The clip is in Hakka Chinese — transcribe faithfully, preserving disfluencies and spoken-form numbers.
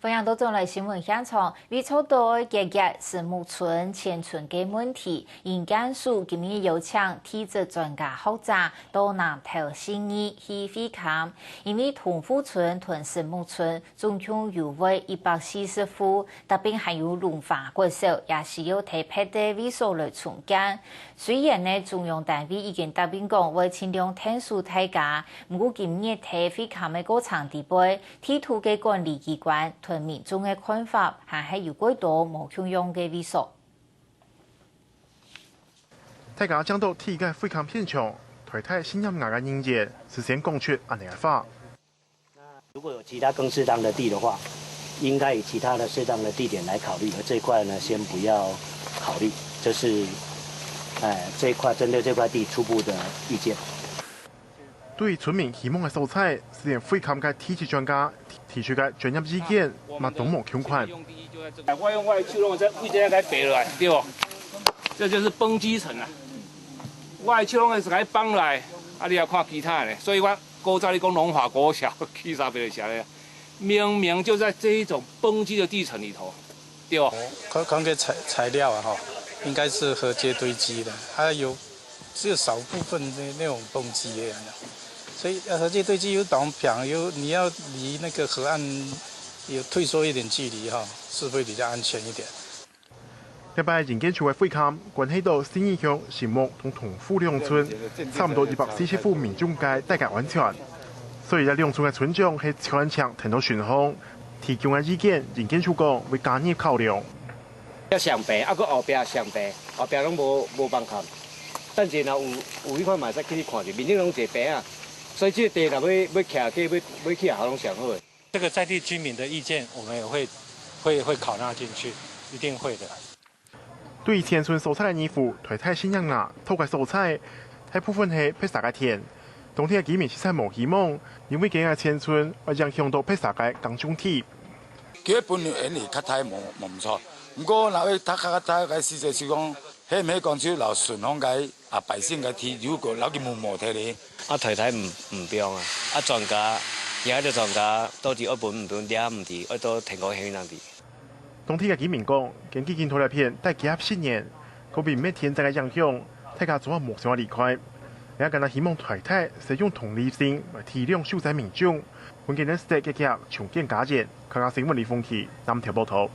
歡迎倒轉來新聞現場，為著到解決石木村、遷村个問題，營建署今日邀請地質專家學者到南投信義去會勘，因為同富村同石木村總共有會一百四十戶，搭邊還有農化國小，也需要特別个位所來重建。雖然呢中央單位已經答應講會盡量𢯭手大家，毋過今日在會勘个過程底背， 地圖个管理機關同民眾个看法還係有幾多無共樣个位所。大家正到第一个會勘現場，台大新南牙个人員事先講出恁樣个話。如果有其他更適當的地的話，應該以其他的適當的地點來考慮，而這塊呢，先不要考慮。這是，哎，這一塊，針對這塊地初步的意見。 對村民希望个所在，雖然會勘个地質專家提出个專業意見嘛都無共款。我用我的手攏會使對這个該飛落來，對無？這就是崩基層啊！我的手攏會使該崩來，啊，你也看其他的，所以我古早你講農化國小，其實就是這樣，明明就在這一種崩基的地層裡頭，對無？看，看个材，材料啊，吼，應該是河階堆積的，它有 只有少部分的那種崩基而已啊。所以，呃，河階堆積又當平，又你要離那個河岸有退縮一點距離哈，是會比較安全一點。這擺營建署个會勘，關係到信義鄉石木同同富兩村，差毋多一百四十戶民眾个大家安全。所以這兩村个村長係全程聽到順風，提供个意見，營建署講會加入考量。 要上平，啊，閣後壁上平，後壁攏無，無放崁。但是若有，有彼款嘛會使去看咧，面頂攏一个平啊，所以這个地若欲，欲徛，欲，欲起來，攏上好的。這個在地居民的意見，我們也會，會，會考納進去，一定會的。對於遷村所在个二府，台大信義啊，討个所在，大部分係別儕个田。當地个居民實在無希望，因為驚个遷村會影響到別儕个耕種地。 佢本來原理較大無，無毋著。毋過若欲較較大个時節，就講，彼毋係講就留順風个啊，百姓个地，如果留佢無無忒咧。啊，太太毋，毋放啊，啊，專家，也係專家，到底愛分毋分，也毋知，愛到天光行人知。當地个居民講，根據今頭來片，大幾十年，可避免天災个影響，大家做好無想要離開。也敢若希望太太使用同理心來體諒受災民眾，分佢等實際解決重建家園。客家新聞李鳳琪，南投報導。